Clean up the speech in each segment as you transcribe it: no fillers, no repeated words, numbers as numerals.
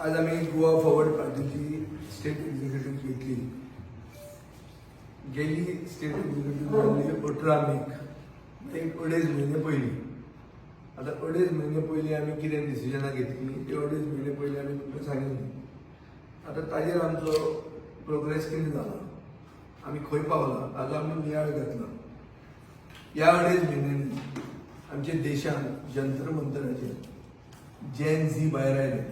आज आमी गोवा फॉरवर्ड पार्टीची स्टेट एक्झिक्युटीव घेतली. गेली स्टेट एक्झिक्युटीव जाल्ली 18 मेक, एक अडेज म्हयने पयलीं. आतां अडेज म्हयने पयलीं आमी कितें डिसिजनां घेतली ते अडेज म्हयने पयलीं आमी तुमकां सांगिल्ली. आतां ताजेर आमचो प्रोग्रेस कितें जाला, आमी खंय पावला, ताजो आमी नियाळ घेतला. ह्या अडेज म्हयन्यांनी आमच्या देशांत जंतर मंतराचेर जेन झी भायर आयले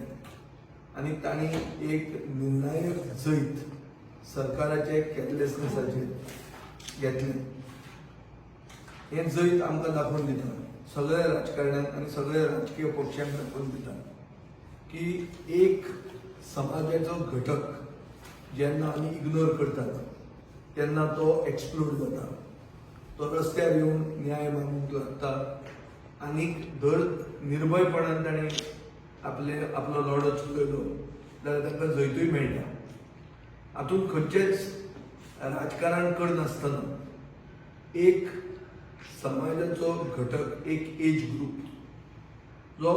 आनी तांणी एक निर्णायक जैत सरकाराचे कॅरलेसनेसाचेर घेतलें. हें जैत आमकां दाखोवन दिता, सगळ्या राजकारण्यांक आनी सगळ्या राजकीय पक्षांक दाखोवन दिता की एक समाजाचो घटक जेन्ना आमी इग्नोर करतात तेन्ना तो एक्सप्लोड जाता. तो रस्त्यार येवन न्याय मागूंक लागता आनी धर निर्भयपणान ताणें आपलो लढो चलयलो जाल्यार तांकां जैतूय मेळटा. हातूंत खंयचेच राजकारण करनासतना एक समाजाचो घटक, एक एज ग्रूप जो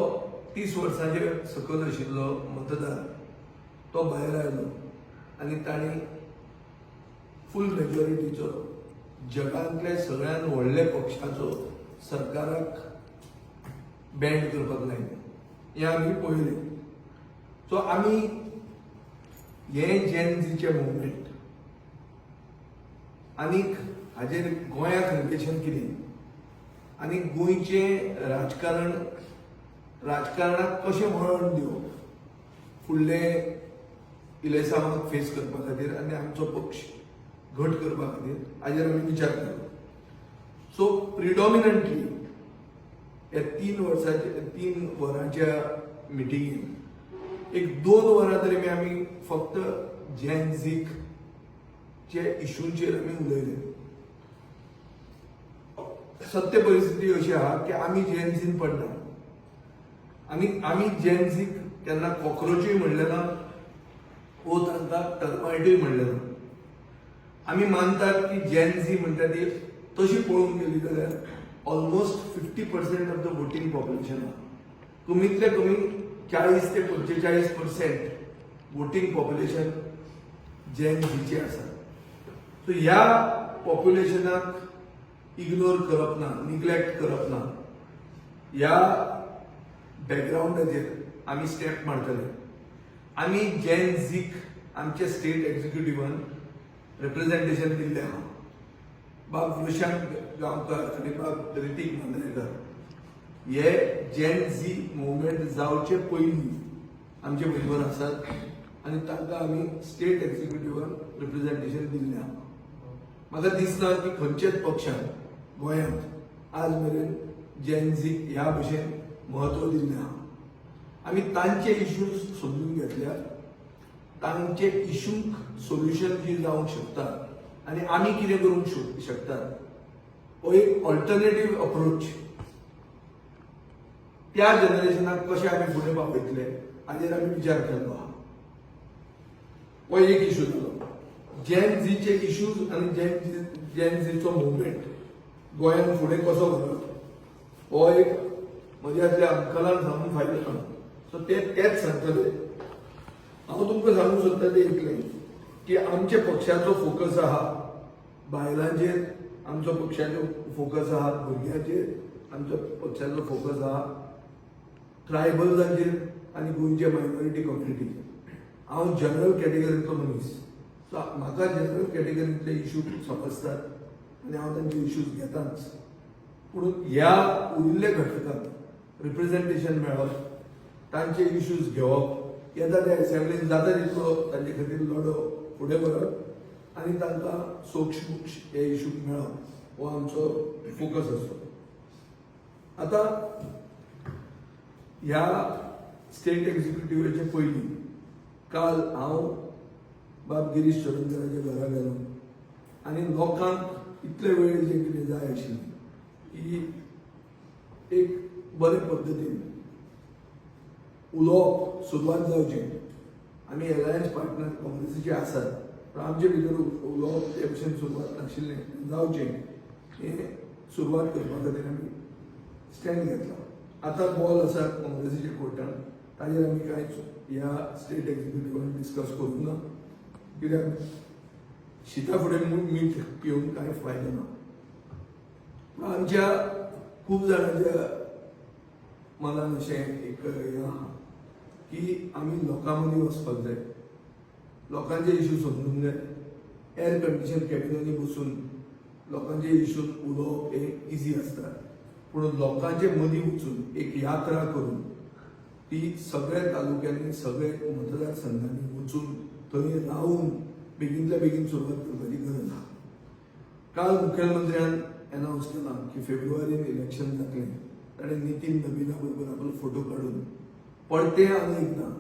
30 वर्सांचे सकयल आशिल्लो मतदार, तो भायर आयलो आनी तांणी फूल मेजॉरिटीचो जगांतल्या सगळ्यात व्हडल्या पक्षाचो सरकाराक बँड करपाक लायलें. हें आमी पळयलें. सो आमी हे जेन झीचें मुवमेंट आनीक हाजेर गोंयाक रिलेशन कितें आनी गोंयचें राजकारण, राजकारणाक कशें वळण दिवप फुडले इलेसांवाक फेस करपा खातीर आनी आमचो पक्ष घट करपा खातीर, हाजेर आमी विचार केलो. सो प्रिडॉमिनंटली ह्या 3 वर्साच्या, 3 वरांच्या मिटिंगेन एक 2 वरां तरी आमी फक्त जेन झीक चे इशूंचेर आमी उलयले. सत्य परिस्थिती अशी आहा की आमी जेन झीन पडना आनी आमी जेन झीक केन्ना कॉक्रोचूय म्हणलें ना वो तांकां टर्मायटूय म्हणलें ना. आमी मानतात की जेन झी म्हणटा ती तशी पळोवंक गेली जाल्यार almost 50% of the voting population आहा. कमीतले कमी 40 ते 45% वोटींग पॉप्युलेशन जेन झीचे आसा. सो ह्या पॉप्युलेशनाक इग्नोर करप ना, निग्लेक्ट करप ना. ह्या बॅकग्रावंडाचेर आमी स्टेप मारतले. आमी जेन झीक आमच्या स्टेट एक्झिक्युटिव्हान रिप्रेझेंटेशन दिल्लें आहा. बाब वृषांक गांवकर आनी बाब रितीक मांद्रेकर हे जेन झी मुवमेंट जावचे पयलीं आमचे बरोबर आसात आनी तांकां आमी स्टेट एक्झिक्युटिव्हान रिप्रेझेंटेशन दिल्लें आहा. म्हाका दिसना की खंयच्याच पक्षान गोंयांत आज मेरेन जेन झीक ह्या भशेन म्हत्व दिल्लें आहा. आमी तांचे इश्यूज समजून घेतल्या, तांचे इशूंक सोल्युशन कितें जावंक शकता आनी आमी कितें करूंक शकतात, हो एक ऑल्टरनेटीव अप्रोच त्या जनरेशनाक कशें आमी फुडें पावयतले हाजेर आमी विचार केल्लो आहा. हो एक इशू जालो, जेन झीचे इश्यूज आनी जेन झीचो मुवमेंट गोंयांत फुडें कसो व्हरप, हो एक म्हज्या अंकलान सांगून फायदो ना. सो ते तेच सांगतले. हांव तुमकां सांगूंक सोदता तें इतलें की आमच्या पक्षाचो फोकस आहा बायलांचेर, आमचो पक्षाचो फोकस आहा भुरग्यांचेर, आमचो पक्षाचो फोकस आहा ट्रायबल्सांचेर आनी गोंयच्या मायनॉरिटी कम्युनिटीचेर. हांव जनरल कॅटेगरींतलो मनीस, सो म्हाका जनरल कॅटेगरींतले इशू समजतात आनी हांव तांचे इश्यूज घेताच. पूण ह्या उरिल्ल्या घटकांक रिप्रेझेंटेशन मेळप, तांचे इश्यूज घेवप, येता त्या असेंब्लीन जाता तितलो तांचे खातीर लढो फुडें व्हरप आनी तांकां सोक्ष मोक्ष हे इशू मेळप हो आमचो फोकस आसतो. आतां ह्या स्टेट एक्झिक्युटिव्हाचे पयलीं काल हांव बाब गिरीश चोडणकराच्या घरा गेलो आनी लोकांक इतले वेळ जे कितें जाय आशिल्लें की एक बरे पद्दतीन उलोवप सुरवात जावचें. आमी एलायन्स पार्टनर काँग्रेसीचे आसात, पूण आमचे भितर उलोवप ते भशेन सुरवात नाशिल्लें. जावचें हें सुरवात करपा खातीर आमी स्टँड घेतला. आतां बॉल आसा काँग्रेसीच्या कोर्टान. ताजेर आमी कांयच ह्या स्टेट एक्झिक्युटिवान डिस्कस करूंक ना, कित्याक शिता फुडें मीठ पिवन कांय फायदो ना. पूण आमच्या खूब जाणांच्या मनान अशें एक हें आहा की आमी लोकां मदीं वचपाक जाय, लोकांचे इशू समजूंक जाय. एर कंडिशन कॅबिनांनी बसून लोकांचे इशून उलोवप हें इजी आसता, पूण लोकांचे मदीं वचून एक यात्रा करून ती सगळ्या तालुक्यांनी, सगळे मतदारसंघांनी वचून थंय रावून बेगीनल्या बेगीन सुरवात करपाची गरज आहा. काल मुखेलमंत्र्यान अनावन्स केलां की फेब्रुवारीन इलेक्शन जातलें. ताणें नितीन नबीना बरोबर आपलो फोटो काडून परते आनी एकदां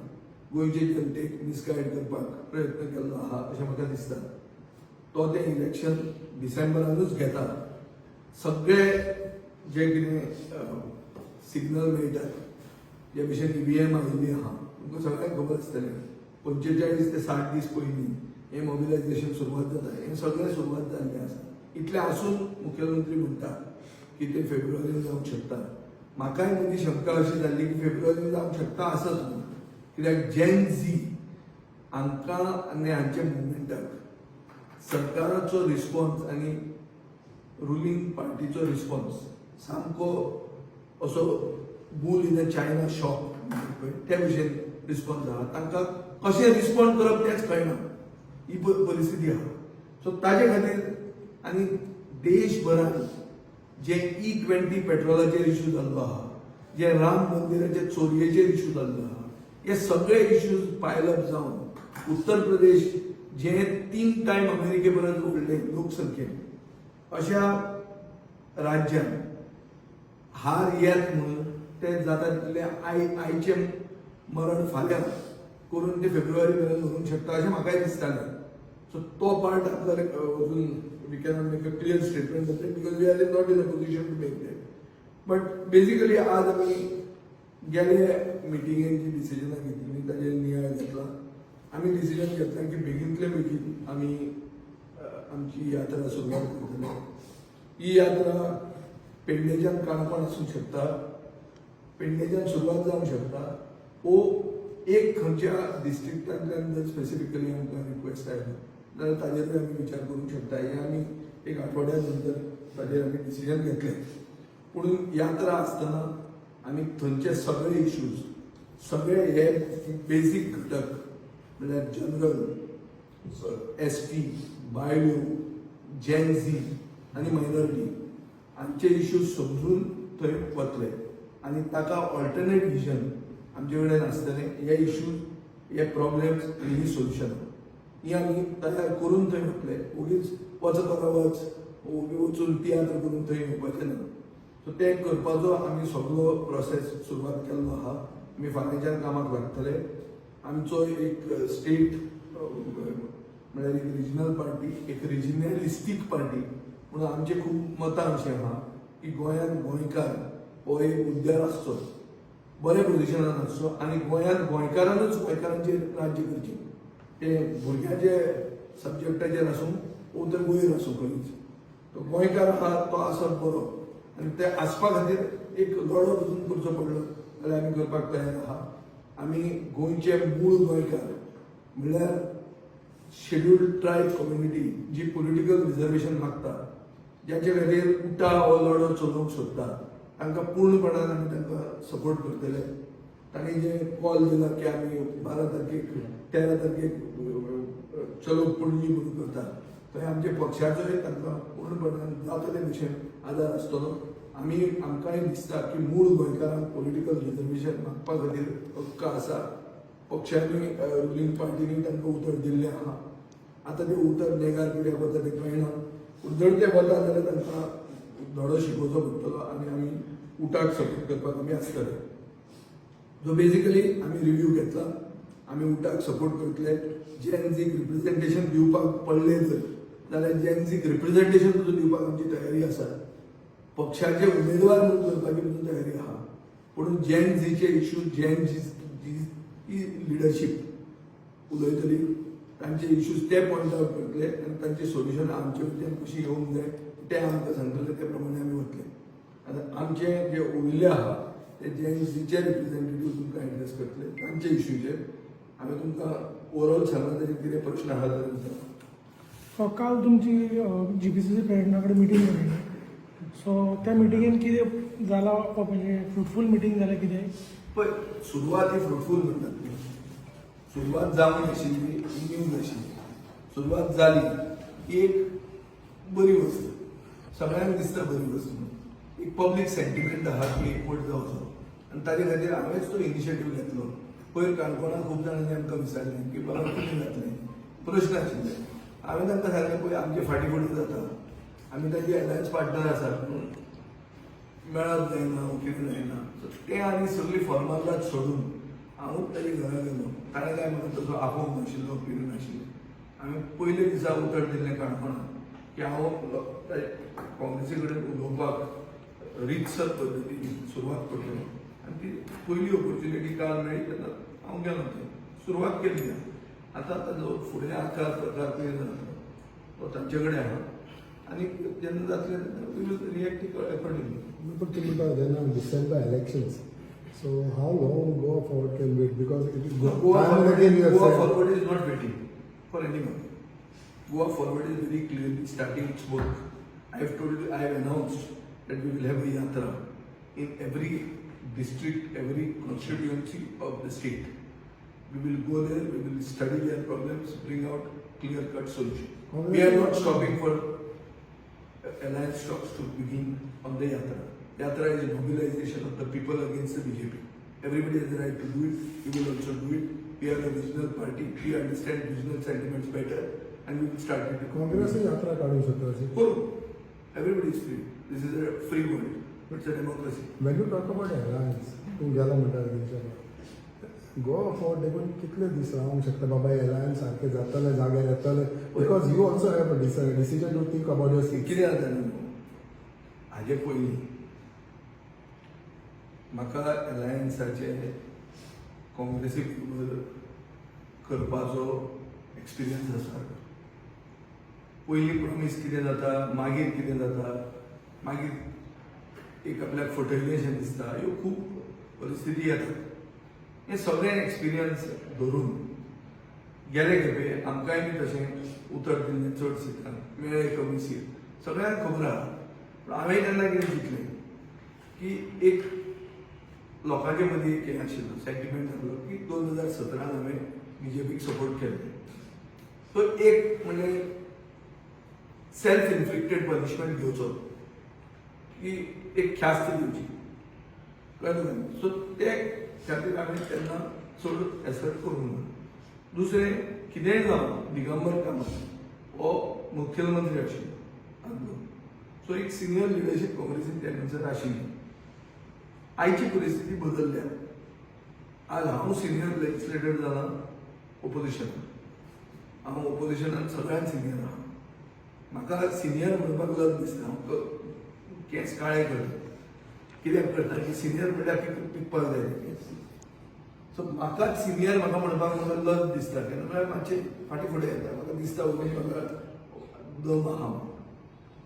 गोंयचे जनतेक मिसगायड करपाक प्रयत्न केल्लो आहा अशें म्हाका दिसता. तो तें इलेक्शन डिसेंबरानूच घेता. सगळे जे कितें सिग्नल मेळटात, जे भशेन ईव्हीएम आयिल्ली आहा, तुमकां सगळ्यांक खबर आसतलें, 45 ते 60 दीस पयलीं हें मोबिलायझेशन सुरवात जाता. हें सगळें सुरवात जाल्लें आसा. इतलें आसून मुखेलमंत्री म्हणटा की तें फेब्रुवारीन जावंक शकता. म्हाकाय मदीं शंका अशी जाल्ली की फेब्रुवारीन जावंक शकता आसत म्हणून, कित्याक जेन झी हांकां आनी हांच्या मुवमेंटाक सरकाराचो रिस्पॉन्स आनी रुलींग पार्टीचो रिस्पॉन्स सामको असो bull in a china shop पळय त्या भशेन रिस्पॉन्स आहा. तांकां कशें रिस्पॉन्ड करप तेंच कळना, ही परिस्थिती आहा. सो ताजे खातीर आनी देशभरान जे ई 20 पेट्रोलाचेर इशू जाल्लो आहा, जे राम मंदिराचे चोरयेचेर इशू जाल्लो आहा, हे सगळे इश्यूज पायलअप जावन उत्तर प्रदेश जे तीन टायम अमेरिके परस व्हडले लोकसंख्येन, अशा राज्यान हार येत म्हणून ते जाता तितले आयचें मरण फाल्यां करून ते फेब्रुवारी मेरेन व्हरूंक शकता अशें म्हाकाय दिसतालें. सो तो पार्ट आपल्याला अजून we cannot make a clear statement because we are not in a position to make that. But basically आज आमी गेले मिटिंगेन जी डिसिजनां घेतिल्लीं ताजेर नियाळ घेतला. आमी डिसिजन घेतला की बेगीनतले बेगीन आमी आमची यात्रा सुरवात करतले. ही यात्रा पेडणेच्यान काणकोण आसूंक शकता, पेडणेच्यान सुरवात जावंक शकता ओ एक खंयच्या डिस्ट्रिक्टांतल्यान जर स्पेसिफिकली आमकां रिक्वेस्ट आयलो जाल्यार ताजेरूय आमी विचार करूंक शकता. हें आमी एक आठवड्या नंतर ताजेर आमी डिसिजन घेतलें. पूण यात्रा आसतना आमी थंयचे सगळे इश्यूज, सगळे हे बेजीक घटक म्हणल्यार जनरल, एसटी, बायलो, जेनझी आनी मायनॉरिटी हांचे इश्यूज समजून थंय वतले आनी ताका ऑल्टरनेट विजन आमचे कडेन आसतलें. हे इश्यूज, हे प्रॉब्लेम्स आनी ही सोल्युशनां ही आमी तयार करून थंय वतले. ओगीच वच बरो वच, ओगी वचून तियात्र करून थंय येवपाचें ना. सो तें करपाचो आमी सगलो प्रोसेस सुरवात केल्लो आहा. आमी फाल्यांच्यान कामाक लागतले. आमचो एक स्टेट म्हळ्यार एक रिजनल पार्टी, एक रिजनलिस्टीक पार्टी म्हणून आमचें खूब मतां अशें आहा की गोंयांत गोंयकार हो एक हुद्द्यार आसचो, बऱ्या पोजिशनान आसचो आनी गोंयांत गोंयकारानूच गोंयकारांचेर राज्य करचें. ते भुरग्यांचे सब्जॅक्टाचेर आसूं वो ते वयर आसूं, खंयच तो गोंयकार आहा तो आसप बरो आनी ते आसपा खातीर एक लढो पसून करचो पडलो जाल्यार आमी करपाक तयार आहा. आमी गोंयचे मूळ गोंयकार म्हणल्यार शेड्युल्ड ट्रायब कम्युनिटी जी पॉलिटिकल रिजर्वेशन मागता, ज्याचे खातीर उटा हो लढो चलोवंक सोदता, तांकां पूर्णपणान आमी तांकां सपोर्ट करतले. तांणी जे कॉल दिला की आमी 12 तारखेक, 13 तारखेक चलो पणजी म्हणून करता, थंय आमच्या पक्षाचोय तांकां पूर्णपणान जाता ते भशेन आदार आसतलो. आमकांय दिसता की मूळ गोंयकारांक पॉलिटिकल रिजर्वेशन मागपा खातीर हक्क आसा. पक्षांनी, रुलींग पार्टीनी तांकां उतर दिल्लें आहा. आतां तें उतर नेगार कित्याक वता तें कळना, पूण जर ते वता जाल्यार तांकां धडो शिकोवचो पडटलो आनी आमी उटाक सपोर्ट करपाक आमी आसतले. सो बेजिकली आमी रिव्यू घेतला. आमी उटाक सपोर्ट करतले. जेनझीक रिप्रेझेंटेशन दिवपाक पडलें जर जाल्यार जेनझीक रिप्रेझेंटेशन सुद्दां दिवपाक आमची तयारी आसा. पक्षाचे उमेदवार म्हणून करपाची पसून तयारी आहा. पूण जेन झीचे इश्यू, जेन झी ही लिडरशीप उलयतली, तांचे इश्यूज ते पॉयंट आवट करतले आनी तांचे सोल्युशन आमचे वटेन कशी येवंक जाय ते आमकां सांगतले, ते प्रमाणे आमी वतले. आतां आमचे जे उरिल्ले आहा ते ते जेन झीचे रिप्रेझेंटेटीव तुमकां एड्रेस करतले तांचे इश्यूचेर. हांवें तुमकां ओवरऑल सांगला, ताजेर कितें प्रश्न आहा जाल्यार विचारा. काल तुमची जीपीसीसी प्रेसिडेंटा कडेन मिटींग जाली, सो त्या मिटिंगेन कितें जाला, म्हणजे फ्रुटफूल मिटींग जालें कितें? पळय, सुरवात ही फ्रुटफूल म्हणटात ती सुरवात जावंक नाशिल्ली ही न्यूज आशिल्ली. सुरवात जाली ही एक बरी वस्त, सगळ्यांक दिसता बरी वस्त म्हणून. एक पब्लीक सेंटिमेंट आहा की एकवट जावचो आनी ताजे खातीर हांवेंच तो इनिशिएटीव घेतलो. पयर काणकोणांत खूब जाणांनी आमकां विचारलें की बाबा कितें जातलें, प्रश्न आशिल्ले. हांवें तांकां सांगलें, पळय, आमचे फाटीं फुडें जाता, आमी ताजे अलायन्स पार्टनर आसात म्हणून मेळप जायना, कितें जायना. सो तें आनी सगळी फॉर्मालिटीज सोडून हांवूच ताजे घरा गेलो. ताणें काय म्हाका तसो आपोवंक नाशिल्लो, कितें नाशिल्लें. हांवें पयले दिसा उतर दिल्लें काणकोणांत की हांव काँग्रेसी कडेन उलोवपाक रितसर पद्दतीन सुरवात करतलो आनी ती पयली ऑपॉर्च्युनिटी काल मेळ्ळी तेन्ना हांव गेलो थंय, सुरवात केली. आतां ताजो फुडें आकार प्रकार कितें जातलो तो तांचे कडेन आहा आनी जेन्ना जातलें तेन्ना we will react accordingly. But तुमी जेन्ना December elections, so how long Goa Forward can wait? Because it is Goa time and Forward, again you have Goa said- Forward is not waiting for anyone. Goa Forward is very clearly starting its work. I have told you, I have announced that we will have a yatra in every district, every constituency of the state. We will go there, we will study their problems, bring out clear-cut solution. We are not stopping for alliance talks to begin on the yatra. Yatra is mobilization of the people against the BJP. Everybody has the right to do it. We will also do it. We are a regional party. We understand regional sentiments better, and we will start it. Congress यात्रा काढू शकतो अशी. Cool. Everybody is free. This is a free world. It's a democracy. When you talk about alliance, तूं गेला म्हणटा तेंच्या, Goa forward देखून कितले दीस रावंक शकता बाबा अलायन्स सारकें जातलें, जाग्यार येतलें? Because you also have a decision to think about your seat. कितें जाता न्हू, हाजे पयलीं म्हाका अलायन्साचे काँग्रेसी बरोबर करपाचो एक्सपिरियन्स आसा. पयलीं प्रॉमीस कितें जाता, मागीर कितें जाता, मागीर एक आपल्याक फटयलेंशें दिसता, ह्यो खूब परिस्थिती येता. हें सगळें एक्सपिरियन्स धरून गेले खेपे आमकांय बी तशें उतर दिल्लें, चड सिटां मेळ्ळे, कमी सीट, सगळ्यांक खबर आहा. पूण हांवें तेन्ना कितें चिंतलें की एक लोकांचे मदीं एक हें आशिल्लो सेंटिमेंट जाल्लो की 2017न हांवें बीजेपीक सपोर्ट केल्लें. सो एक म्हणजे सेल्फ इन्फ्लिक्टेड पनिशमेंट घेवचो की एक ख्यास्त दिवची, कळ्ळें तुका? सो ते खातीर हांवें तेन्ना चड एसर्ट करूंक ना. दुसरें कितेंय जावं, दिगंबर कामत हो मुख्यमंत्री आशिल्लो आदलो, सो एक सिनियर लिडरशीप काँग्रेसीन त्या म्हणसर आशिल्ली. आयची परिस्थिती बदलल्या. आज हांव सिनियर लेजिस्लेटर जाला ओपोजिशनान. हांव ओपोजिशनान सगळ्यांत सिनियर आहा. म्हाका सिनियर म्हणपाक लज दिसता. हांव केंस काळे करता. कित्याक करता की सिनियर म्हणल्यार पिकपाक जाय केंस. सो म्हाकाच सिनियर म्हाका म्हणपाक म्हाका लज दिसता. केन्ना म्हळ्यार मातशें फाटीं फुडें येता, म्हाका दिसता वगीच म्हाका दम आहा.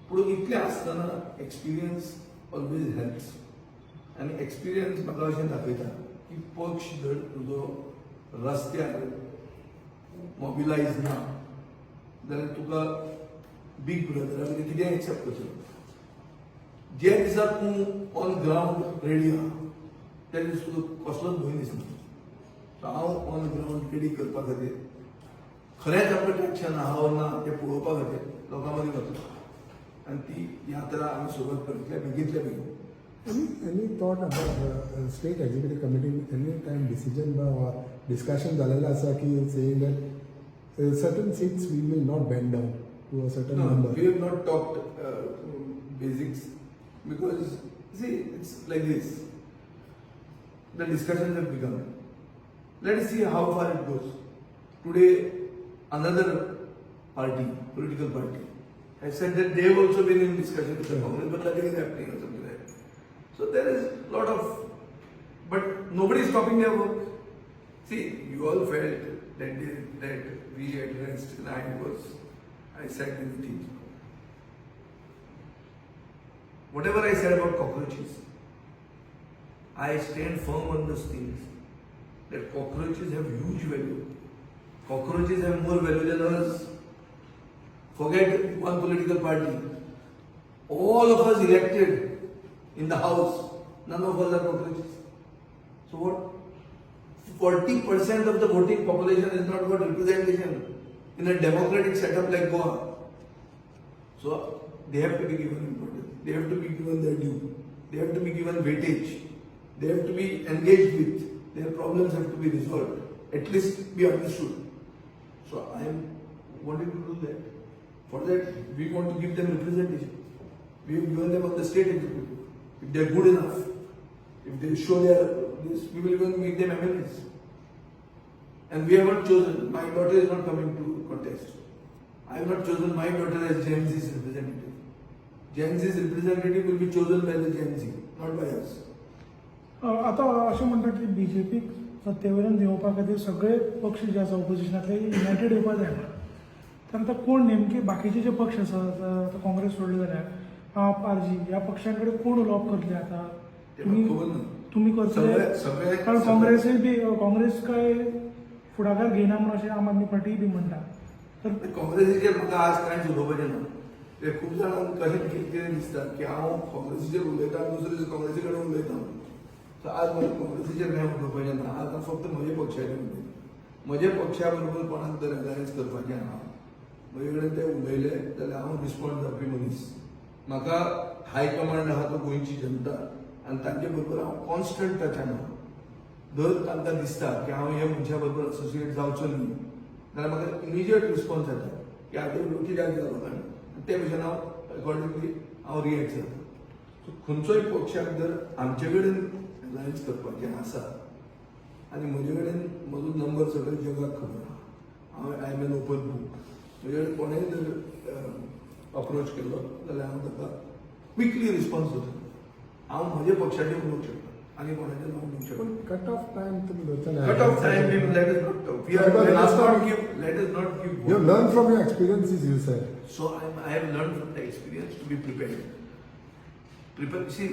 पूण इतलें आसतना एक्सपिरियन्स ऑलवेज हेल्प्स आनी एक्सपिरियन्स म्हाका अशें दाखयता की पक्ष जर तुजो रस्त्यार मोबिलायज ना जाल्यार तुका बीग ब्रदरा कडेन कितेंय एक्सेप्ट करचें. जे दिसा तूं ऑन ग्रावंड रेडी आहा त्या दिसा तुका कसलोच भंय दिसना. सो हांव ऑन ग्रावंड रेडी करपा खातीर, खरेंच आपलें ट्रॅक्शन आहा वा ना तें पळोवपा खातीर लोकां मदीं वतलो आनी ती यात्रा आमी सुरवात करतले बेगींतल्या बेगीन. Any thought about state executive committee, any time decision or discussion जालेलें आसा की saying that certain seats we will not bend down to a certain No, number? We have not talked basics because, see, it's like this. The discussions have begun. Let us see how far it goes. Today, another party, political party, has said that they have also been in discussion with the Congress, but nothing is happening or something like that. So there is lot of, but nobody is stopping their work. See, you all felt that day that we addressed, and I said many things. Whatever I said about cockroaches, I stand firm on those things that cockroaches have huge value. Cockroaches have more value than us. Forget one political party. All of us elected in the house, none of us are cockroaches. So what? 40% of the voting population has not got representation in a democratic setup like Goa. So they have to be given importance. They have to be given their due. They have to be given weightage. They have to be engaged with. Their problems have to be resolved. At least be understood. So I am wanting to do that. For that, we want to give them representation. We have given them on the state executive. If they are good enough, if they show their this, we will even make them MLAs. And we have not chosen, my daughter is not coming to contest. I have not chosen my daughter as Gen Z's representative. Gen Z's representative will be chosen by the Gen Z, not by us. आतां अशें म्हणटा की बीजेपीक सत्ते वयल्यान देंवोवपा खातीर सगळे पक्ष जे आसा ऑपोजिशनांतले युनायटेड येवपा जाय म्हणून. तर आतां कोण नेमके बाकीचे जे पक्ष आसा, आतां काँग्रेस सोडले जाल्यार आप, आरजी ह्या पक्षां कडेन कोण उलोवप करतले आतां? ते तुमी म्हाका खबर ना. तुमी करतले? सगळे कारण काँग्रेसूय बी, काँग्रेस काय फुडाकार घेयना म्हणून अशें आम आदमी पार्टी बी म्हणटा तर. काँग्रेसीचेर म्हाका आज कांयच उलोवपाचें ना. ते खूब जाणांक कशें कितें कितें दिसता की हांव काँग्रेसीचेर उलयतां आनी दुसरे दीस काँग्रेसी कडेन उलयता. सो आज म्हाका काँग्रेसीचेर कांय उलोवपाचें ना. आज हांव फक्त म्हज्या पक्षाचेर उलयतां. म्हज्या पक्षा बरोबर कोणाक जर अलायन्स करपाचें आहा, म्हजे कडेन ते उलयले जाल्यार हांव रिस्पॉन्ड जावपी मनीस. म्हाका हायकमांड आहा तो गोंयची जनता आनी तांचे बरोबर हांव कॉन्स्टंट टचान आहा. जर तांकां दिसता की हांव ह्या मनशा बरोबर असोसिएट जावचो न्ही जाल्यार म्हाका इमिजिएट रिस्पॉन्स येता की आतां कित्याक जालो काय. आनी ते भशेन हांव अकॉर्डिंगली हांव रिएक्ट जाता. सो खंयचोय पक्षाक जर आमचे कडेन अलायन्स करपाचें आसा आनी म्हजे कडेन म्हजो नंबर सगळे जगाक खबर आहा. हांव, I am an open book. म्हजे कडेन कोणेय जर अप्रोच केलो जाल्यार हांव ताका क्विकली रिस्पॉन्स दितलो. हांव म्हज्या पक्षाचें उलोवंक शकता आनी कोणाचें हांव उलोवंक शकना. पूण कट ऑफ टायम तुमी धरचे ना. Cut off time, we, let us not talk. We are, Because let us last not time- give, let us not give. You learn from your experiences, you said. So I have learned from the experience to be prepared. Prepare, see,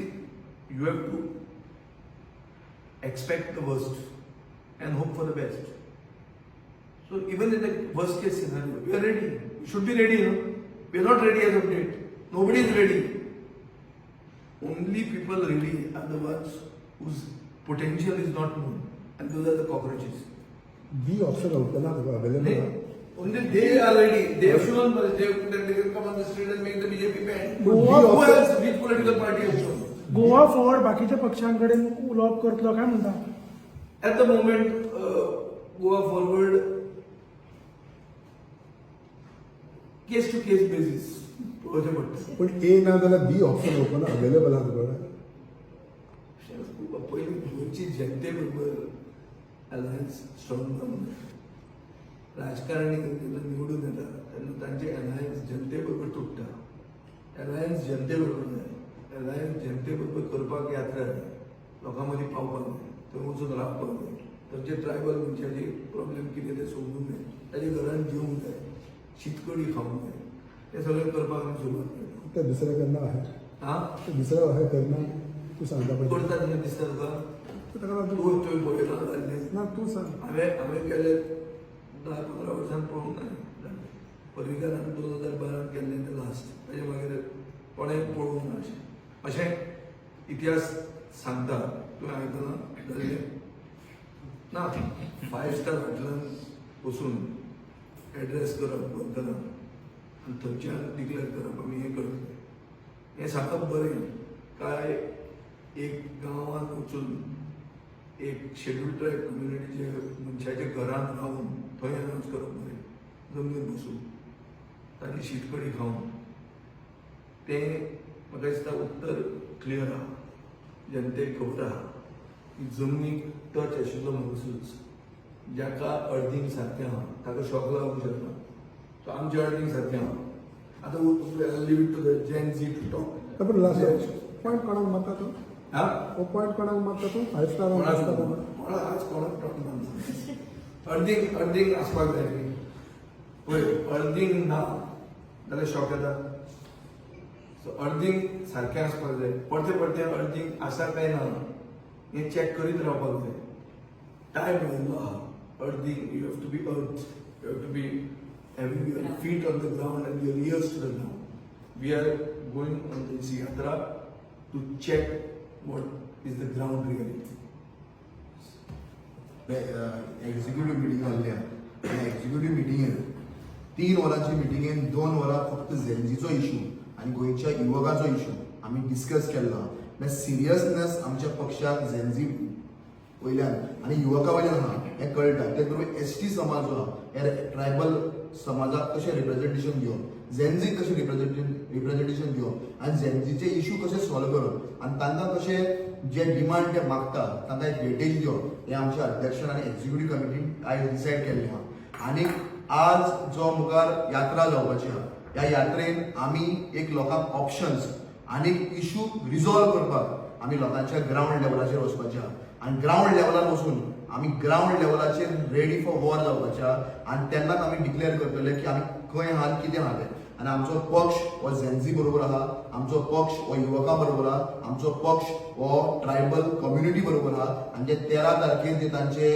you have to expect the worst and hope for the best. So even in the worst case scenario, we are ready. We should be ready, no? We are not ready as of date. Nobody is ready. Only people ready are the ones whose potential is not known, and those are the cockroaches. B option open available. नाही. Only they are ready. They have shown, but they can come on the street and make the BJP ban. Goa- Who else? Which political party has shown? Goa forward बाकीच्या पक्षां कडेन उलोवप करतलो काय म्हणटा? At the moment, Goa Forward, case to case basis पळोवचें पडटा. पूण ए ना जाल्यार बी ऑप्शन ओपन अवेलेबल आहा तुका. पयलीं गोंयची जनते बरोबर अलायन्स स्ट्रॉंग जावंक जाय. राजकारणी जेन्ना निवडून येता तेन्ना तांचे अलायन्स जनते बरोबर तुट्टा. अलायन्स जनते बरोबर जाय. अलायन्स जनते बरोबर करपाक यात्रा जाय, लोकां मदीं पावपाक जाय, थंय वचून रावपाक जाय, तांचे ट्रायबल मनशाचे प्रॉब्लेम कितें ते समजूंक जाय, ताच्या घरान जेवंक जाय, शीतकडी खावंक जाय. तें सगळें करपाक आमी सुरवात केली. ते दुसरें करना आहे. आं. ते दुसरें अशें करना तूं सांगता पळय. करता तशें दिसता तुका? ताका लागून तूं तुवें पळयलां जाल्लें? ना, तूं सांग. हांवें केले 10-15 वर्सां पळोवंक ना. पर्रीकारान 2012त केल्लें तें लास्ट. ताजे मागीर कोणें पळोवंक ना. अशें अशें इतिहास सांगता. तुवें आयकलां जाल्लें ना? फायव स्टार हॉटेलान वचून एड्रेस करप गोंयकारांक आनी थंयच्यान डिक्लेअर करप आमी हें करतले, हें सांगप बरें काय एक गांवांत वचून एक शेड्यूल ट्रायब कम्युनिटीचे मनशाच्या घरांत रावन थंय अनावन्स करप बरें, जमनीर बसून ताजी शीतकडी खावन? तें म्हाका दिसता उत्तर क्लियर आहा. जनतेक खबर आहा की जमनीक टच आशिल्लो मनसूच जाका अर्दींग सारकें आहा ताका शॉक लागूंक शकना. सो आमचें अर्दींग सारकें आहा. आतां leave it to the Gen Z to talk. पण लास्ट पॉयंट कोणाक मारता तूं? हा. हो पॉयंट कोणाक मारता तूं? फायव स्टार आसता. कोणाक आज कोणाक टॉक ना. अर्दींग अर्दींग आसपाक जाय न्ही. पळय, अर्दींग ना जाल्यार शॉक येता. सो अर्दींग सारकें आसपाक जाय. परतें परतें अर्दींग आसा काय ना. हें चॅक करीत रावपाक जाय. टायम आयिल्लो आहा. Earthing, you have to be earth, you have to be having your feet on the ground and your ears to the ground. We are going on this yatra to check what is the ground reality. Executive meeting जाल्ली आहा आनी executive मिटिंगेन 3 वरांची मिटिंगेन 2 वरां फक्त झेन्झीचो issue आनी गोंयच्या युवकाचो issue आमी discuss केल्लो आहा. म्हळ्यार सिरियसनेस आमच्या पक्षाक झेन्झी वयल्यान आनी युवका वयल्यान आहा हें कळटा. तेच बरोबर एसटी समाज जो आहा, हे ट्रायबल समाजाक कशें रिप्रेझेंटेशन दिवप, झेन्झीक कशें रिप्रेझेंटेशन दिवप आनी झेन्झीचे इशू कशे सॉल्व करप आनी तांकां कशें जे डिमांड ते मागता तांकां एक वेटेज दिवप हें आमच्या अध्यक्षान आनी एक्झिक्युटीव कमिटीन आयज डिसायड केल्लें आहा. आनी आज जो मुखार यात्रा जावपाची आहा, ह्या यात्रेन आमी एक लोकांक ऑप्शन्स आनी इशू रिजॉल्व करपाक आमी लोकांच्या ग्रावंड लेवलाचेर वचपाचें आहा. आनी ग्रावंड लेवलार वचून आमी ग्रावंड लेवलाचेर रेडी फॉर वॉर जावपाचें आहा. आनी तेन्नाच आमी डिक्लेअर करतले की आमी खंय आहात, कितें आहा तें. आनी आमचो पक्ष हो झेन्झी बरोबर आहा, आमचो पक्ष हो युवकां बरोबर आहा, आमचो पक्ष हो ट्रायबल कम्युनिटी बरोबर आहा. आनी जे 13 तारखेर जे तांचे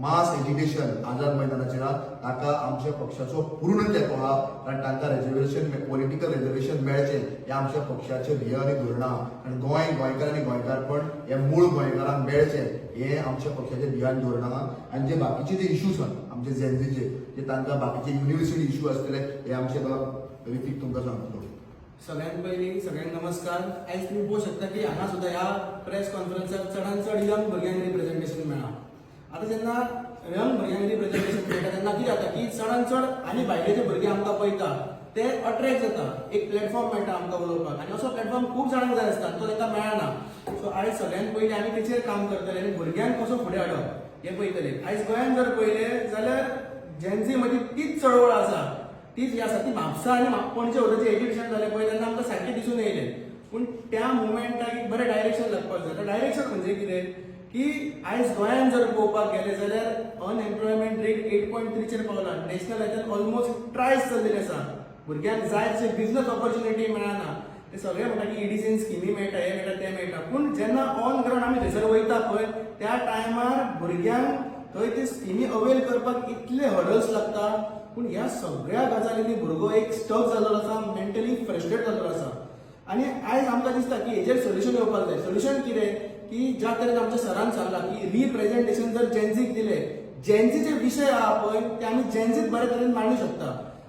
मास एजिटेशन आझाद मैदानाचेर आहा, ताका आमच्या पक्षाचो पूर्ण तेंको आहा, कारण तांकां रिजर्वेशन, पॉलिटिकल रिजर्वेशन मेळचें हें आमच्या पक्षाचें ध्येय आनी धोरण आहा. आनी गोंय, गोंयकार आनी गोंयकारपण हें मूळ गोंयकारांक मेळचें हें आमच्या पक्षाचें ध्येय आनी धोरण आहा. आनी जे बाकीचे जे इश्यूज आहा आमचे झेन्झीचे, जे तांकां बाकीचे युनिव्हर्सिटी इश्यू आसतले, हे आमचे बाब ऋतिक तुमकां सांगतलो. सगळ्यात पयलीं सगळ्यांक नमस्कार. आयज तुमी पळोवंक शकता की हांगा सुद्दां ह्या प्रेस कॉन्फरन्साक चडान चड यंग भुरग्यांक रिप्रेझेंटेशन मेळ्ळां. आतां जेन्ना यंग भुरग्यांक रिप्रेझेंटेशन मेळटा तेन्ना कितें जाता की चडान चड आनी भायले जे भुरगे आमकां पळयता ते अट्रॅक्ट जाता. एक प्लॅटफॉर्म मेळटा आमकां उलोवपाक आनी असो प्लॅटफॉर्म खूब जाणांक जाय आसता, तो तांकां मेळना. सो आयज सगळ्यांत पयलीं आमी तेचेर काम करतले आनी भुरग्यांक कसो फुडें हाडप हें पळयतले. आयज गोंयांत जर पळयलें जाल्यार जेनझी मदीं तीच चळवळ आसा, तीच ही आसा. ती म्हापसा आनी पणजे वता जे एजिटेशन जालें पळय तेन्ना आमकां सारकें दिसून येयलें. पूण त्या मुवमेंटाक एक बरें डायरेक्शन लागपाक जाय. डायरेक्शन म्हणजे कितें की आयज गोंयांत जर पळोवपाक गेले जाल्यार अनएम्प्लॉयमेंट रेट 8.3चेर पावला. नॅशनल हेच्यान ऑलमोस्ट ट्रायस चल्लेली आसा. भुरग्यांक जाय तशे बिझनस ऑपॉर्च्युनिटी मेळना. ते सगळे म्हणटा की ईडीसीन स्किमी मेळटा, हें मेळटा, तें मेळटा, पूण जेन्ना ऑन ग्रावंड आमी थंयसर वयता पळय त्या टायमार भुरग्यांक थंय ते स्किमी अवेल करपाक इतले हर्डल्स लागता. पूण ह्या सगळ्या गजालींनी भुरगो एक स्टक जाल्लो आसा, मेंटली फ्रस्ट्रेट जाल्लो आसा. आनी आयज आमकां दिसता की हेजेर सोल्युशन येवपाक जाय. सोल्युशन कितें की ज्या तरेन आमच्या सरान सांगलां की रिप्रेझेंटेशन जर जेन्झीक दिलें, जेन्झीचे विशय आहा पळय ते आमी जेन्झीत बरे तरेन मांडू शकता.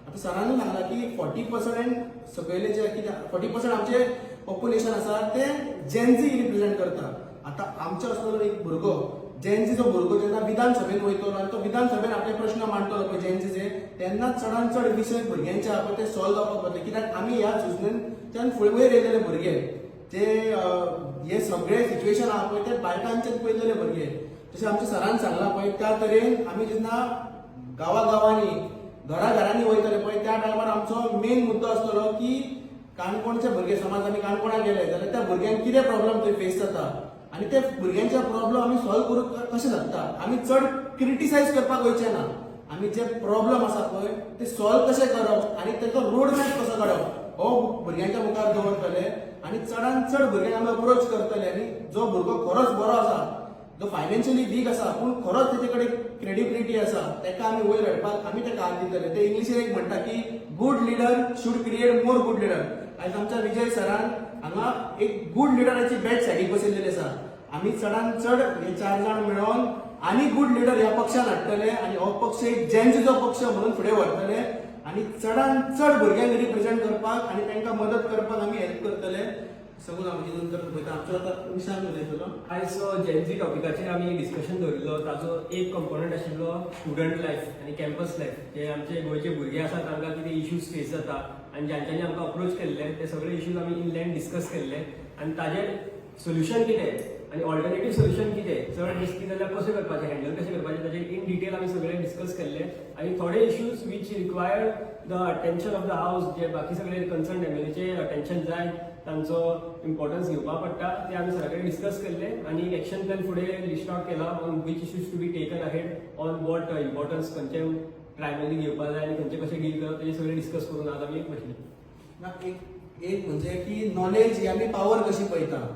आतां सरानूय सांगलां की 40% सकयले जे कितें 40% आमचे पॉप्युलेशन आसा ते जेन्झी रिप्रेझेंट करता. आतां आमचे असलो एक भुरगो, जेन्झीचो भुरगो जेन्ना विधानसभेन वयतलो आनी तो विधानसभेन आपले प्रश्न मांडटलो पळय जेन्झीचे, तेन्ना चडान चड विशय भुरग्यांचे आहा पळय ते सॉल्व जावपाक पडटले. कित्याक आमी ह्या झुजण्याच्यान फुडें वयर येयलेले भुरगे, जे हे सगळे सिच्युएशन आहा पळय ते बायकांचेच पयलेले भुरगे. जशें आमच्या सरान सांगलां पळय त्या तरेन आमी जेन्ना गांवा गांवांनी, घरा घरांनी वयतले पळय त्या टायमार आमचो मेन मुद्दो आसतलो की काणकोणचे भुरगे, समज आमी काणकोणा गेले जाल्यार त्या भुरग्यांक कितें प्रॉब्लम थंय फेस जाता आनी ते भुरग्यांचे प्रॉब्लम आमी सॉल्व करूंक कशें शकता. आमी चड क्रिटिसायज करपाक वयचे ना. आमी जे प्रॉब्लम आसा पळय ते सॉल्व कशें करप आनी ताचो रोड मॅप कसो काडप हो भुरग्यांच्या मुखार दवरतले आनी चडान चड भुरग्यांक आमी अप्रोच करतले. आनी जो भुरगो खरोच बरो आसा, जो फायनान्शियली वीक आसा पूण खरोच तेजे कडेन क्रेडिबिलिटी आसा, ताका आमी वयर हाडपाक आमी ताका हात दितले. ते इंग्लिशीन एक म्हणटा की good leader should create more good leader. आयज आमच्या विजय सरान हांगा एक गुड लिडराची बॅच सायडीक बसयलेली आसा. आमी चडान चड हे चार जाण मेळोन आनी गुड लिडर ह्या पक्षान हाडटले आनी हो पक्ष एक जेन्झीचो पक्ष म्हणून फुडें व्हरतले आनी चडान चड भुरग्यांक रिप्रेझेंट करपाक आनी तांकां मदत करपाक आमी हेल्प करतले. सगून आमी नंतर पळयता. आमचो आतां विशाल उलयतलो. आयज जेनझी टॉपिकाचेर आमी डिस्कशन दवरिल्लो. ताजो एक कंपोनंट आशिल्लो स्टुडंट लायफ आनी कॅम्पस लायफ. जे आमचे गोंयचे भुरगे आसा तांकां कितें इश्यूज फेस जाता आनी ज्यांच्यांनी आमकां अप्रोच केल्ले ते सगळे इश्यूज आमी इन लेंथ डिस्कस केल्ले आनी ताजेर सोल्युशन कितें आनी ऑल्टरनेटीव सोल्युशन कितें, चड रिस्की जाल्यार कशें करपाचें, हँडल कशें करपाचें, ताजेर इन डिटेल आमी सगळे डिस्कस केल्ले. आनी थोडे issues which require the attention of the house, जे बाकी सगळे कन्सर्न एमएलएचे अटेन्शन जाय, तांचो इम्पॉर्टन्स घेवपाक पडटा, ते आमी सगळे डिस्कस केल्ले. आनी एक एक्शन प्लॅन फुडें लिस्ट आउट केला on which issues to be taken ahead, on what importance, खंयचे प्रायमरी घेवपाक जाय आनी खंयचे कशें डील करप, तेजे सगळे डिस्कस करून आज आमी बसले. ना, एक एक म्हणजे की नॉलेज ही आमी पावर कशी पळयता.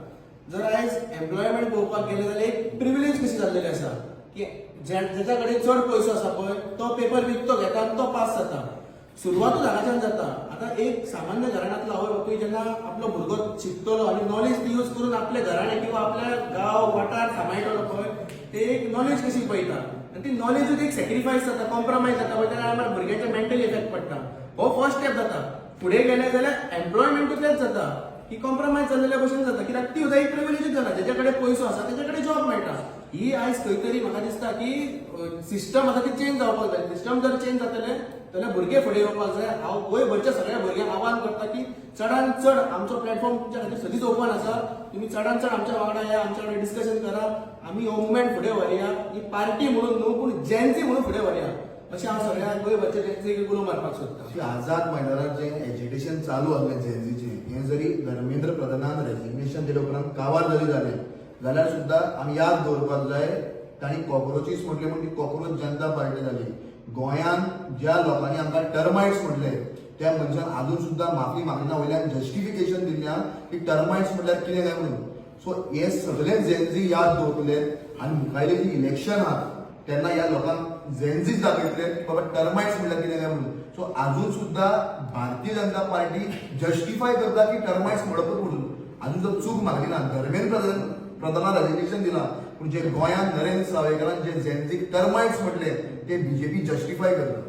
जर आयज एम्प्लॉयमेंट पळोवपाक गेले जाल्यार एक प्रिविलेज कशी जाल्लेली आसा की ज्याच्या कडेन चड पयसो आसा पळय तो पेपर विकतो घेता आनी तो पास जाता. सुरवातूच हांगाच्यान जाता. आतां एक सामान्य घराण्यांतलो आवय बापूय जेन्ना आपलो भुरगो शिकतलो आनी नॉलेज ती यूज करून आपल्या घराणें किंवा आपल्या गांव वाठार सांबाळटलो पळय, ते एक नॉलेज कशी पळयता आनी ती नॉलेजूच एक सॅक्रिफायस जाता, कॉम्प्रोमायज जाता पळय, तेन्ना आमच्या भुरग्यांचे मेंटल इफेक्ट पडटा. हो फर्स्ट स्टेप जाता. फुडें गेले जाल्यार एम्प्लॉयमेंटूतलेच जाता की कॉम्प्रोमायज जाल्लेल्या भशेन जाता, कित्याक ती सुद्दां एक प्रिविलेजूच जाला. जेच्या कडेन पयसो आसा तेच्या कडेन जॉब मेळटा. ही आयज खंय तरी म्हाका दिसता की सिस्टम आसा ती चेंज जावपाक जाय. सिस्टम जर चेंज जातले जाल्यार भुरगे फुडें येवपाक जाय. हांव गोंयभरच्या सगळ्या भुरग्यांक आवाहन करता की चडान चड आमचो प्लॅटफॉर्म तुमच्या खातीर सदींच ओपन आसा. तुमी चडान चड आमच्या वांगडा या, आमच्या वांगडा डिस्कशन करा. आमी हो मुवमेंट फुडें व्हरया. ही पार्टी म्हणून न्हू, पूण जेनझी म्हणून फुडें व्हरया, अशें हांव सगळ्या गोंयभरच्या जेनझीक उलो मारपाक सोदतां. श्री आझाद मैदानार जें एजिटेशन चालू आसलें जेन्झीचें, हें जरी धर्मेंद्र प्रधानान रेजिग्नेशन दिले उपरांत कावार जरी जालें जाल्यार सुद्दां आमी याद दवरपाक जाय, तांणी कॉक्रोचीस म्हटले म्हूण ती कॉक्रोच जनता पार्टी जाली. गोंयांत ज्या लोकांनी आमकां टर्मायट्स म्हटले त्या मनशान आजून सुद्दां माफी मागली ना, वयल्यान जस्टिफिकेशन दिलें की टर्मायट्स म्हटल्यार कितें काय म्हणून. सो हे सगळे जेन्झी याद दवरतले आनी मुखायले जी इलेक्शन आहात तेन्ना ह्या लोकांक जेन्झीच दाखयतले की बाबा टर्मायट्स म्हटल्यार कितें काय म्हणून. सो आजून सुद्दां भारतीय जनता पार्टी जस्टिफाय करता की टर्मायट्स म्हणपूच म्हणून. आजून जर चूक मागली ना, धर्मेंद्र प्रधानान रेजिग्नेशन दिलां, पूण जे गोंयांत नरेंद्र सावयकारान जे जेन्झीक टर्मायट्स म्हटले ते बीजेपी जस्टिफाय करता.